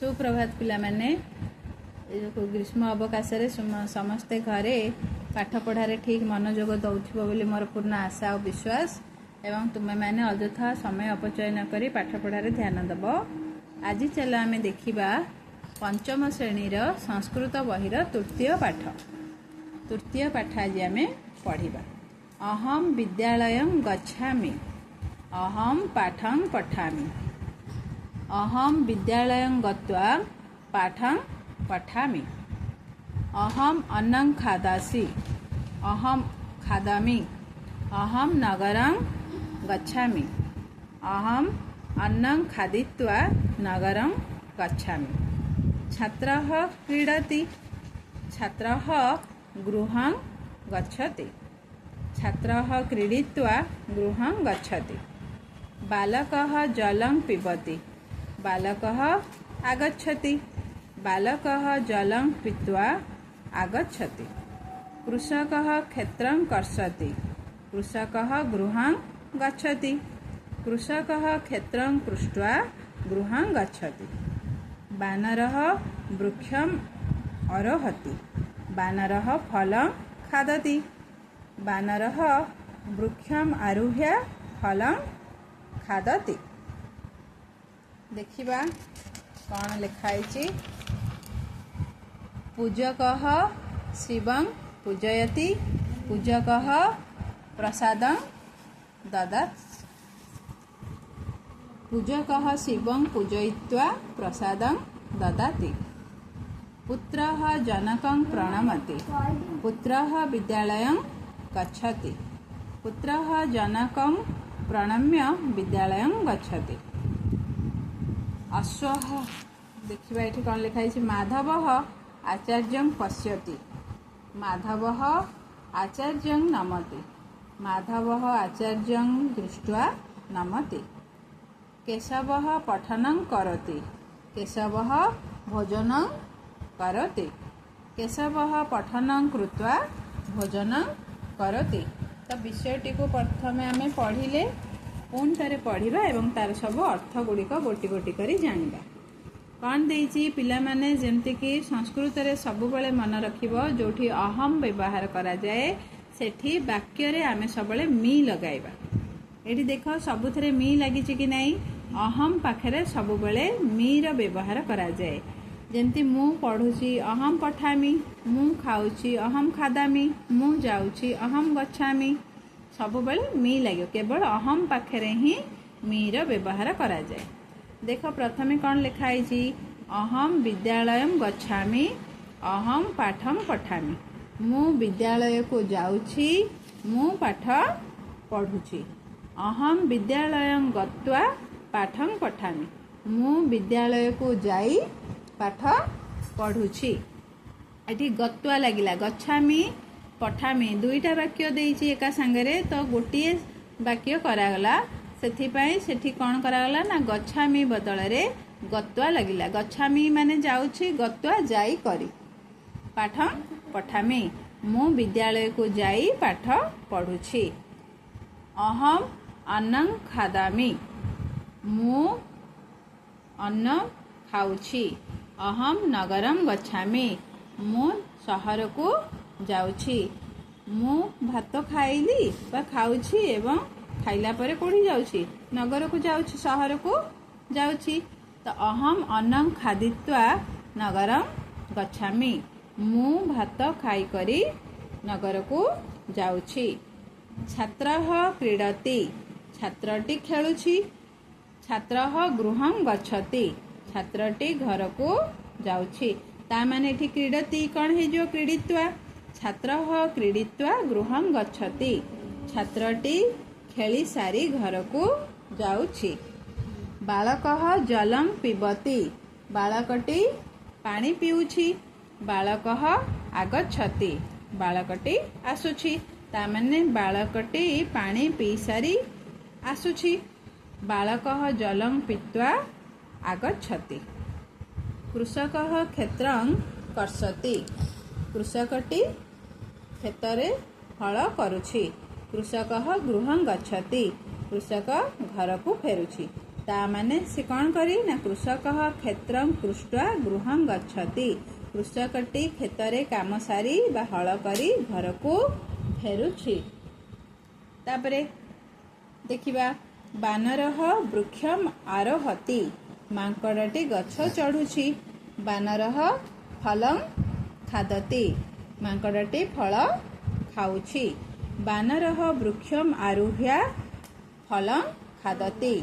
ସୁପ୍ରଭାତ ପିଲାମାନେ। ଏ ଗ୍ରୀଷ୍ମ ଅବକାଶରେ ସମସ୍ତେ ଘରେ ପାଠପଢ଼ାରେ ଠିକ୍ ମନୋଯୋଗ ଦେଉଥିବ ବୋଲି ମୋର ପୂର୍ଣ୍ଣ ଆଶା ଓ ବିଶ୍ୱାସ, ଏବଂ ତୁମେମାନେ ଅଯଥା ସମୟ ଅପଚୟ ନ କରି ପାଠପଢ଼ାରେ ଧ୍ୟାନ ଦେବ। ଆଜି ଚାଲ ଆମେ ଦେଖିବା ପଞ୍ଚମ ଶ୍ରେଣୀର ସଂସ୍କୃତ ବହିର ତୃତୀୟ ପାଠ। ତୃତୀୟ ପାଠ ଆଜି ଆମେ ପଢ଼ିବା। ଅହಂ ବିଦ୍ୟାଳୟଂ ଗଚ୍ଛାମି, ଅହಂ ପାଠଂ ପଠାମି। ଅହಂ ବିଦ୍ୟାଳୟଂ ଗତ୍ୱା ପାଠଂ ପଠାମି। ଅହಂ ଅନ୍ନଂ ଖାଦାସି, ଅହಂ ଖାଦାମି। ଅହಂ ନଗରଂ ଗଚ୍ଛାମି, ଅହಂ ଅନ୍ନଂ ଖାଦିତ୍ୱା ନଗରଂ ଗଚ୍ଛାମି। ଛାତ୍ରः କ୍ରୀଡ଼ତି, ଛାତ୍ରः ଗୃହଂ ଗଚ୍ଛତି। ଛାତ୍ରः କ୍ରୀଡ଼ିତ୍ୱା ଗୃହଂ ଗଚ୍ଛତି। ବାଲକः ଜଲଂ ପିବତି, ବାଲକः ଆଗଚ୍ଛତି। ବାଲକः ଜଲଂ ପୀତ୍ୱା ଆଗଚ୍ଛତି। କୃଷକः କ୍ଷେତ୍ରଂ କର୍ଷତି, କୃଷକः ଗୃହଂ ଗଚ୍ଛତି। କୃଷକः କ୍ଷେତ୍ରଂ କୃଷ୍ଟ୍ୱା ଗୃହଂ ଗଚ୍ଛତି। ବାନରः ବୃକ୍ଷम् ଅରୋହତି, ବାନରः ଫଲଂ ଖାଦତି। ବାନରः ବୃକ୍ଷम् ଆରୁହ୍ୟ ଫଲଂ ଖାଦତି। ଦେଖିବା କ'ଣ ଲେଖା ହେଇଛି। ପୂଜକः ଶିବଂ ପୂଜୟତି, ପୂଜକः ପ୍ରସାଦଂ ଦଦାତି। ପୂଜକः ଶିବଂ ପୂଜୟିତ୍ୱା ପ୍ରସାଦଂ ଦଦାତି। ପୁତ୍ରः ଜନକଂ ପ୍ରଣମତି, ପୁତ୍ରः ବିଦ୍ୟାଳୟଂ ଗଚ୍ଛତି। ପୁତ୍ରः ଜନକଂ ପ୍ରଣମ୍ୟ ବିଦ୍ୟାଳୟଂ ଗଚ୍ଛତି। ଅଶ୍ୱଃ, ଦେଖିବା ଏଠି କ'ଣ ଲେଖା ହେଇଛି। ମାଧବः ଆଚାର୍ଯ୍ୟଂ ପଶ୍ୟତି, ମାଧବः ଆଚାର୍ଯ୍ୟଂ ନମତି। ମାଧବः ଆଚାର୍ଯ୍ୟଂ ଦୃଷ୍ଟ୍ୱା ନମତି। କେଶବः ପଠନଂ କରୋତି, କେଶବः ଭୋଜନଂ କରୋତି। କେଶବः ପଠନଂ କୃତ୍ୱା ଭୋଜନଂ କରୋତି। ତ ବିଷୟଟିକୁ ପ୍ରଥମେ ଆମେ ପଢ଼ିଲେ, ପୁଣି ଥରେ ପଢ଼ିବା ଏବଂ ତାର ସବୁ ଅର୍ଥ ଗୁଡ଼ିକ ଗୋଟି ଗୋଟି କରି ଜାଣିବା। କ'ଣ ଦେଇଛି ପିଲାମାନେ? ଯେମିତିକି ସଂସ୍କୃତରେ ସବୁବେଳେ ମନେ ରଖିବ, ଯେଉଁଠି ଅହମ୍ ବ୍ୟବହାର କରାଯାଏ ସେଠି ବାକ୍ୟରେ ଆମେ ସବୁବେଳେ ମି ଲଗାଇବା। ଏଠି ଦେଖ, ସବୁଥିରେ ମି ଲାଗିଛି କି ନାହିଁ? ଅହମ୍ ପାଖରେ ସବୁବେଳେ ମିର ବ୍ୟବହାର କରାଯାଏ। ଯେମିତି ମୁଁ ପଢ଼ୁଛି, ଅହମ୍ ପଠାମି। ମୁଁ ଖାଉଛି, ଅହମ୍ ଖାଦାମି। ମୁଁ ଯାଉଛି, ଅହମ୍ ଗଚ୍ଛାମି। ସବୁବେଳେ ମି ଲାଗିବ, କେବଳ ଅହମ୍ ପାଖରେ ହିଁ ମିର ବ୍ୟବହାର କରାଯାଏ। ଦେଖ, ପ୍ରଥମେ କ'ଣ ଲେଖା ହେଇଛି? ଅହମ୍ ବିଦ୍ୟାଳୟಂ ଗଚ୍ଛାମି, ଅହମ୍ ପାଠಂ ପଠାମି। ମୁଁ ବିଦ୍ୟାଳୟକୁ ଯାଉଛି, ମୁଁ ପାଠ ପଢ଼ୁଛି। ଅହମ୍ ବିଦ୍ୟାଳୟଂ ଗତ୍ୱା ପାଠଂ ପଠାମି। ମୁଁ ବିଦ୍ୟାଳୟକୁ ଯାଇ ପାଠ ପଢ଼ୁଛି। ଏଠି ଗତ୍ୱା ଲାଗିଲା। ଗଚ୍ଛାମି, ପଠାମି, ଦୁଇଟା ବାକ୍ୟ ଦେଇଛି ଏକା ସାଙ୍ଗରେ, ତ ଗୋଟିଏ ବାକ୍ୟ କରାଗଲା। ସେଥିପାଇଁ ସେଠି କ'ଣ କରାଗଲା ନା ଗଚ୍ଛାମି ବଦଳରେ ଗତ୍ୱା ଲାଗିଲା। ଗଚ୍ଛାମି ମାନେ ଯାଉଛି, ଗତ୍ୱା ଯାଇ କରି, ପାଠ ପଠାମି, ମୁଁ ବିଦ୍ୟାଳୟକୁ ଯାଇ ପାଠ ପଢ଼ୁଛି। ଅହମ୍ ଅନ୍ନଂ ଖାଦାମି, ମୁଁ ଅନ୍ନ ଖାଉଛି। ଅହମ୍ ନଗରಂ ଗଚ୍ଛାମି, ମୁଁ ସହରକୁ ଯାଉଛି। ମୁଁ ଭାତ ଖାଇଲି ବା ଖାଉଛି ଏବଂ ଖାଇଲା ପରେ କୋଉଠି ଯାଉଛି? ନଗରକୁ ଯାଉଛି, ସହରକୁ ଯାଉଛି। ତ ଅହମ୍ ଅନ୍ନଂ ଖାଦିତ୍ୱା ନଗରಂ ଗଚ୍ଛାମି, ମୁଁ ଭାତ ଖାଇକରି ନଗରକୁ ଯାଉଛି। ଛାତ୍ରः କ୍ରୀଡ଼ତି, ଛାତ୍ରଟି ଖେଳୁଛି। ଛାତ୍ରः ଗୃହଂ ଗଚ୍ଛତି, ଛାତ୍ରଟି ଘରକୁ ଯାଉଛି। ତା ମାନେ ଏଠି କ୍ରୀଡ଼ତି କ'ଣ ହେଇଯିବ? କ୍ରୀଡ଼ିତ୍ୱା। ଛାତ୍ରः କ୍ରୀଡ଼ିତ୍ୱା ଗୃହଂ ଗଚ୍ଛତି, ଛାତ୍ରଟି ଖେଳି ସାରି ଘରକୁ ଯାଉଛି। ବାଳକः ଜଲଂ ପିବତି, ବାଳକଟି ପାଣି ପିଉଛି। ବାଳକः ଆଗଚ୍ଛତି, ବାଳକଟି ଆସୁଛି। ତା ମାନେ ବାଳକଟି ପାଣି ପିଇସାରି ଆସୁଛି। ବାଳକः ଜଲଂ ପୀତ୍ୱା ଆଗଚ୍ଛତି। କୃଷକः କ୍ଷେତ୍ରଂ କର୍ଷତି, କୃଷକଟି କ୍ଷେତରେ ହଳ କରୁଛି। କୃଷକः ଗୃହଂ ଗଚ୍ଛତି, କୃଷକ ଘରକୁ ଫେରୁଛି। ତା ମାନେ ସେ କ'ଣ କରି ନା କୃଷକ କ୍ଷେତ୍ରଂ କୃଷ୍ଟ୍ୱା ଗୃହଂ ଗଚ୍ଛତି। କୃଷକଟି କ୍ଷେତରେ କାମ ସାରି ବା ହଳ କରି ଘରକୁ ଫେରୁଛି। ତାପରେ ଦେଖିବା, ବାନରଃ ବୃକ୍ଷମ୍ ଆରୋହତି। ମାଙ୍କଡ଼ଟି ଗଛ ଚଢ଼ୁଛି। ବାନରଃ ଫଲଂ ଖାଦତି। ମାଙ୍କଡ଼ଟି ଫଳ ଖାଉଛି। ବାନରଃ ବୃକ୍ଷମ୍ ଆରୁହ୍ୟ ଫଲଂ ଖାଦତି।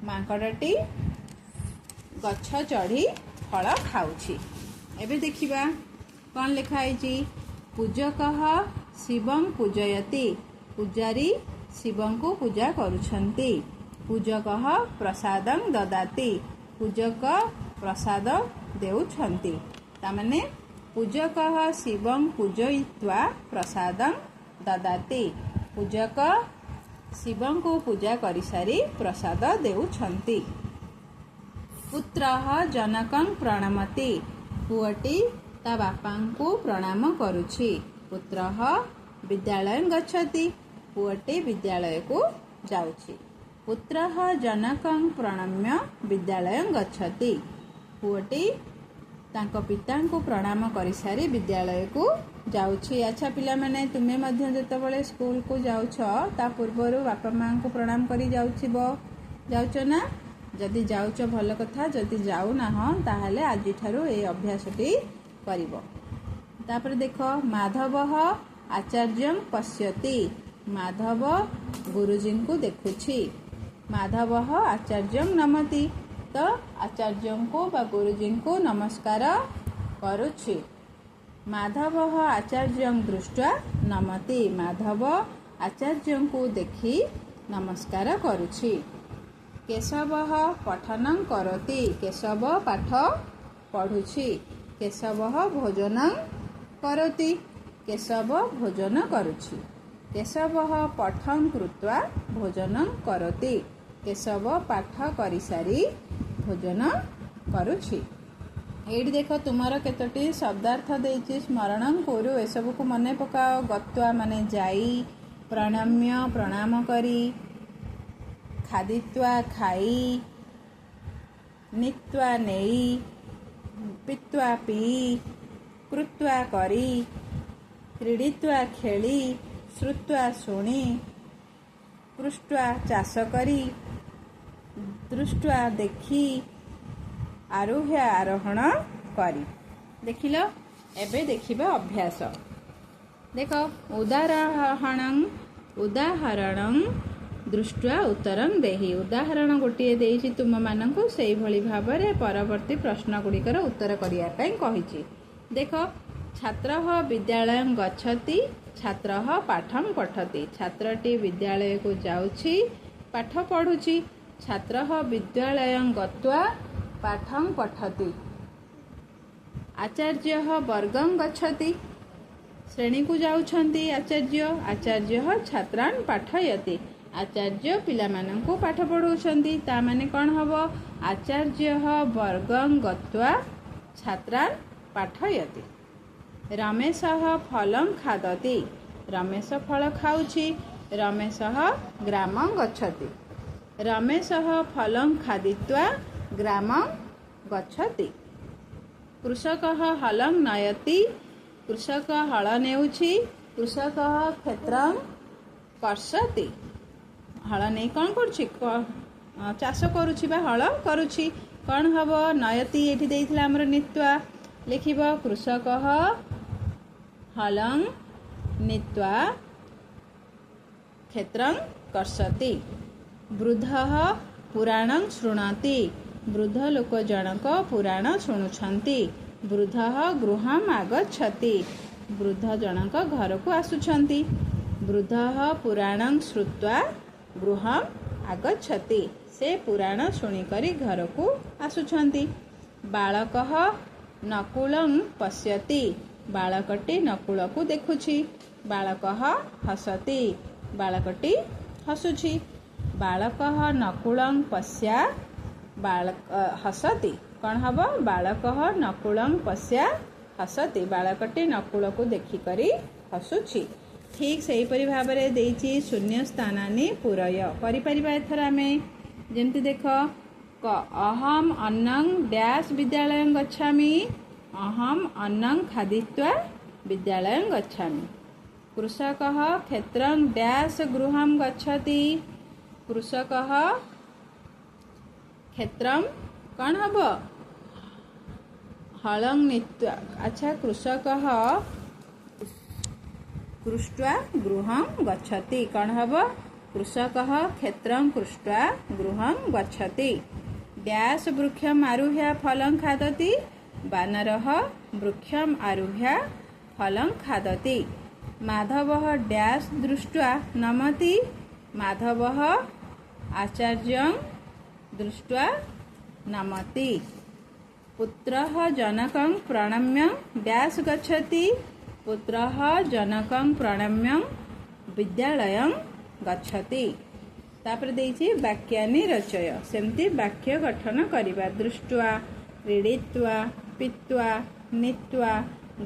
ମାଙ୍କଡ଼ଟି ଗଛ ଚଢ଼ି ଫଳ ଖାଉଛି। ଏବେ ଦେଖିବା କ'ଣ ଲେଖା ହେଇଛି। ପୂଜକଃ ଶିବଂ ପୂଜୟତି। ପୂଜାରୀ ଶିବଙ୍କୁ ପୂଜା କରୁଛନ୍ତି। ପୂଜକଃ ପ୍ରସାଦଂ ଦଦାତି। ପୂଜକ ପ୍ରସାଦ ଦେଉଛନ୍ତି। ତାମାନେ ପୂଜକଃ ଶିବଂ ପୂଜୟିତ୍ୱା ପ୍ରସାଦଂ ଦଦାତି। ପୂଜକ ଶିବଙ୍କୁ ପୂଜା କରିସାରି ପ୍ରସାଦ ଦେଉଛନ୍ତି। ପୁତ୍ରଃ ଜନକଂ ପ୍ରଣମତି। ପୁଅଟି ତା ବାପାଙ୍କୁ ପ୍ରଣାମ କରୁଛି। ପୁତ୍ରଃ ବିଦ୍ୟାଳୟଂ ଗଚ୍ଛତି। ପୁଅଟି ବିଦ୍ୟାଳୟକୁ ଯାଉଛି। ପୁତ୍ରଃ ଜନକଂ ପ୍ରଣମ୍ୟ ବିଦ୍ୟାଳୟଂ ଗଚ୍ଛତି। ପୁଅଟି ତାଙ୍କ ପିତାଙ୍କୁ ପ୍ରଣାମ କରିସାରି ବିଦ୍ୟାଳୟକୁ ଯାଉଛି। ଆଚ୍ଛା ପିଲାମାନେ, ତୁମେ ମଧ୍ୟ ଯେତେବେଳେ ସ୍କୁଲକୁ ଯାଉଛ, ତା ପୂର୍ବରୁ ବାପା ମାଆଙ୍କୁ ପ୍ରଣାମ କରି ଯାଉଥିବ। ଯାଉଛ ନା? ଯଦି ଯାଉଛ ଭଲ କଥା, ଯଦି ଯାଉନାହଁ ତାହେଲେ ଆଜିଠାରୁ ଏଇ ଅଭ୍ୟାସଟି କରିବ। ତାପରେ ଦେଖ, ମାଧବଃ ଆଚାର୍ଯ୍ୟଂ ପଶ୍ୟତି। ମାଧବ ଗୁରୁଜୀଙ୍କୁ ଦେଖୁଛି। ମାଧବଃ ଆଚାର୍ଯ୍ୟଂ ନମତି। ତ ଆଚାର୍ଯ୍ୟଙ୍କୁ ବା ଗୁରୁଜୀଙ୍କୁ ନମସ୍କାର କରୁଛି। ମାଧବଃ ଆଚାର୍ଯ୍ୟଂ ଦୃଷ୍ଟ୍ୱା ନମତି। ମାଧବ ଆଚାର୍ଯ୍ୟଙ୍କୁ ଦେଖି ନମସ୍କାର କରୁଛି। କେଶବଃ ପଠନଂ କରୋତି। କେଶବ ପାଠ ପଢ଼ୁଛି। କେଶବଃ ଭୋଜନଂ କରୋତି। କେଶବ ଭୋଜନ କରୁଛି। କେଶବଃ ପଠଂ କୃତ୍ୱା ଭୋଜନଂ କରୋତି। କେଶବ ପାଠ କରିସାରି ଭୋଜନ କରୁଛି। ଏଇଠି ଦେଖ, ତୁମର କେତୋଟି ଶବ୍ଦାର୍ଥ ଦେଇଛି। ସ୍ମରଣଂ କୁରୁ, ଏସବୁକୁ ମନେ ପକାଅ। ଗତ୍ୱା ମାନେ ଯାଇ, ପ୍ରଣମ୍ୟ ପ୍ରଣାମ କରି, ଖାଦିତ୍ୱା ଖାଇ, ନିତ୍ୱା ନେଇ, ପିତ୍ୱା ପିଇ, କୃତ୍ୱା କରି, କ୍ରୀଡ଼ିତ୍ୱା ଖେଳି, ଶ୍ରୁତ୍ୱା ଶୁଣି, ପୃଷ୍ଟ୍ୱା ଚାଷ କରି, ଦୃଷ୍ଟ୍ୱା ଦେଖି, ଆରୁହ୍ୟ ଆରୋହଣ କରି। ଦେଖିଲ? ଏବେ ଦେଖିବା ଅଭ୍ୟାସ। ଦେଖ, ଉଦାହରଣଂ ଦୃଷ୍ଟ୍ୱା ଉତ୍ତରଂ ଦେହି। ଉଦାହରଣ ଗୋଟିଏ ଦେଇଛି ତୁମମାନଙ୍କୁ, ସେଇଭଳି ଭାବରେ ପରବର୍ତ୍ତୀ ପ୍ରଶ୍ନ ଗୁଡ଼ିକର ଉତ୍ତର କରିବା ପାଇଁ କହିଛି। ଦେଖ, ଛାତ୍ରଃ ବିଦ୍ୟାଳୟଂ ଗଚ୍ଛତି, ଛାତ୍ରଃ ପାଠଂ ପଠତି। ଛାତ୍ରଟି ବିଦ୍ୟାଳୟକୁ ଯାଉଛି, ପାଠ ପଢ଼ୁଛି। ଛାତ୍ରଃ ବିଦ୍ୟାଳୟଂ ଗତ୍ୱା ପାଠଂ ପଠତି। ଆଚାର୍ଯ୍ୟଃ ବର୍ଗଂ ଗଚ୍ଛତି। ଶ୍ରେଣୀକୁ ଯାଉଛନ୍ତି ଆଚାର୍ଯ୍ୟ। ଆଚାର୍ଯ୍ୟଃ ଛାତ୍ରାନ୍ ପାଠୟତି। ଆଚାର୍ଯ୍ୟ ପିଲାମାନଙ୍କୁ ପାଠ ପଢ଼ଉଛନ୍ତି। ତା ମାନେ କ'ଣ ହବ? ଆଚାର୍ଯ୍ୟଃ ବର୍ଗଂ ଗତ୍ୱା ଛାତ୍ରାନ୍ ପାଠୟତି। ରମେଶଃ ଫଲଂ ଖାଦତି। ରମେଶ ଫଳ ଖାଉଛି। ରମେଶଃ ଗ୍ରାମଂ ଗଚ୍ଛତି। ରମେଶଃ ଫଲଂ ଖାଦିତ୍ୱା ଗ୍ରାମଂ ଗଚ୍ଛତି। କୃଷକଃ ହଲଂ ନୟତି। କୃଷକ ହଳ ନେଉଛି। କୃଷକଃ କ୍ଷେତ୍ରଂ କର୍ଷତି। ହଳ ନେଇ କ'ଣ କରୁଛି? ଚାଷ କରୁଛି ବା ହଳ କରୁଛି। କ'ଣ ହବ? ନୟତି ଏଠି ଦେଇଥିଲା ଆମର ନିତ୍ୱା। ଲେଖିବ, କୃଷକଃ ହଲଂ ନିତ୍ୱା କ୍ଷେତ୍ରଂ କର୍ଷତି। ବୃଦ୍ଧଃ ପୁରାଣଂ ଶୃଣୋତି। ବୃଦ୍ଧ ଲୋକ ଜଣକ ପୁରାଣ ଶୁଣୁଛନ୍ତି। ବୃଦ୍ଧଃ ଗୃହମ୍ ଆଗଚ୍ଛତି। ବୃଦ୍ଧ ଜଣକ ଘରକୁ ଆସୁଛନ୍ତି। ବୃଦ୍ଧଃ ପୁରାଣଂ ଶ୍ରୁତ୍ୱା ଗୃହମ୍ ଆଗଚ୍ଛତି। ସେ ପୁରାଣ ଶୁଣିକରି ଘରକୁ ଆସୁଛନ୍ତି। ବାଳକଃ ନକୁଳଂ ପଶ୍ୟତି। ବାଳକଟି ନକୁଳକୁ ଦେଖୁଛି। ବାଳକଃ ହସତି। ବାଳକଟି ହସୁଛି। ବାଳକଃ ନକୁଳଂ ପଶ୍ୟା ବାଳକ ହସତି। କ'ଣ ହବ? ବାଳକଃ ନକୁଳଂ ପଶ୍ୟା ହସତି। ବାଳକଟି ନକୁଳକୁ ଦେଖିକରି ହସୁଛି। ଠିକ୍ ସେହିପରି ଭାବରେ ଦେଇଛି, ଶୂନ୍ୟ ସ୍ଥାନାନି ପୂରୟ। କରିପାରିବା ଏଥର ଆମେ? ଯେମିତି ଦେଖ, କ ଅହମ୍ ଅନ୍ନଂ ଡ୍ୟାସ୍ ବିଦ୍ୟାଳୟଂ ଗଚ୍ଛାମି। ଅହମ୍ ଅନ୍ନଂ ଖାଦିତ୍ୱା ବିଦ୍ୟାଳୟଂ ଗଚ୍ଛାମି। କୃଷକः କ୍ଷେତ୍ରଂ ଡ୍ୟାସ୍ ଗୃହं ଗଚ୍ଛତି। କୃଷକः କ୍ଷେତ୍ରಂ କ'ଣ ହବ? ହଳଂ ନୀତ୍ୱା। ଆଚ୍ଛା, କୃଷକः କୃଷ୍ଟ୍ୱା ଗୃହं ଗଚ୍ଛତି। କ'ଣ ହବ? କୃଷକः କ୍ଷେତ୍ରଂ କୃଷ୍ଟ୍ୱା ଗୃହं ଗଚ୍ଛତି। ଡ୍ୟାସ୍ ବୃକ୍ଷମ୍ ଆରୁହ୍ୟ ଫଲଂ ଖାଦତି। ବାନରः ବୃକ୍ଷମ୍ ଆରୁହ୍ୟ ଫଲଂ ଖାଦତି। ମାଧବः ଡ୍ୟାସ୍ ଦୃଷ୍ଟ୍ୱା ନମତି। ମାଧବः ଆଚାର୍ଯ୍ୟଂ ଦୃଷ୍ଟ୍ୱା ନମତି। ପୁତ୍ରः ଜନକଂ ପ୍ରଣମ୍ୟ ଡ୍ୟାସ୍ ଗଚ୍ଛତି। ପୁତ୍ରः ଜନକଂ ପ୍ରଣମ୍ୟ ବିଦ୍ୟାଳୟଂ ଗଚ୍ଛତି। ତାପରେ ଦେଇଛି ବାକ୍ୟାନି ରଚୟ। ସେମିତି ବାକ୍ୟ ଗଠନ କରିବା। ଦୃଷ୍ଟ୍ୱା, କ୍ରୀଡ଼ିତ୍ୱା, ପିତ୍ୱା, ନୀତ୍ୱା,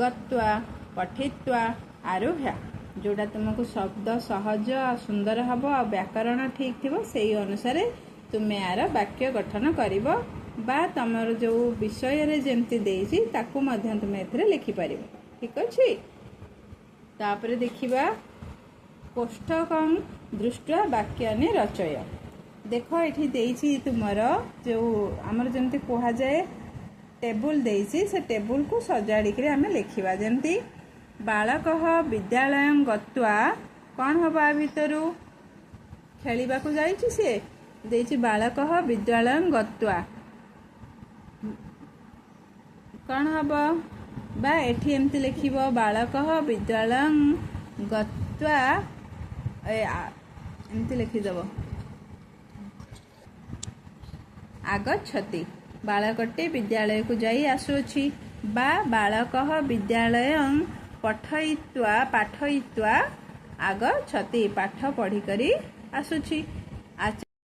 ଗତ୍ୱା, ପଠିତ୍ୱା, ଆରୁହ୍ୟା। ଯେଉଁଟା ତୁମକୁ ଶବ୍ଦ ସହଜ ଆଉ ସୁନ୍ଦର ହେବ ଆଉ ବ୍ୟାକରଣ ଠିକ୍ ଥିବ, ସେଇ ଅନୁସାରେ ତୁମେ ଆର ବାକ୍ୟ ଗଠନ କରିବ, ବା ତମର ଯେଉଁ ବିଷୟରେ ଯେମିତି ଦେଇଛି ତାକୁ ମଧ୍ୟ ତୁମେ ଏଥିରେ ଲେଖିପାରିବ। ଠିକ୍ ଅଛି। ତାପରେ ଦେଖିବା କୋଷ୍ଠକଂ ଦୃଷ୍ଟ୍ୱା ବାକ୍ୟାନି ରଚୟ। ଦେଖ, ଏଠି ଦେଇଛି ତୁମର ଯେଉଁ ଆମର ଯେମିତି କୁହାଯାଏ ଟେବୁଲ ଦେଇଛି, ସେ ଟେବୁଲକୁ ସଜାଡ଼ିକିରି ଆମେ ଲେଖିବା। ଯେମିତି ବାଳକः ବିଦ୍ୟାଳୟଂ ଗତ୍ୱା, କ'ଣ ହବ ଆ ଭିତରୁ? ଖେଳିବାକୁ ଯାଇଛି ସିଏ। ଦେଇଛି ବାଳକः ବିଦ୍ୟାଳୟଂ ଗତ୍ୱା, କ'ଣ ହବ? ବା ଏଠି ଏମିତି ଲେଖିବ ବାଳକः ବିଦ୍ୟାଳୟଂ ଗତ୍ୱା, ଏମିତି ଲେଖିଦେବ ଆଗଚ୍ଛତି। ବାଳକଟି ବିଦ୍ୟାଳୟକୁ ଯାଇ ଆସୁଅଛି। ବା ବାଳକः ବିଦ୍ୟାଳୟଂ ପଠୟିତ୍ୱା ପାଠୟିତ୍ୱା ଆଗଚ୍ଛତି, ପାଠ ପଢ଼ିକରି ଆସୁଛି।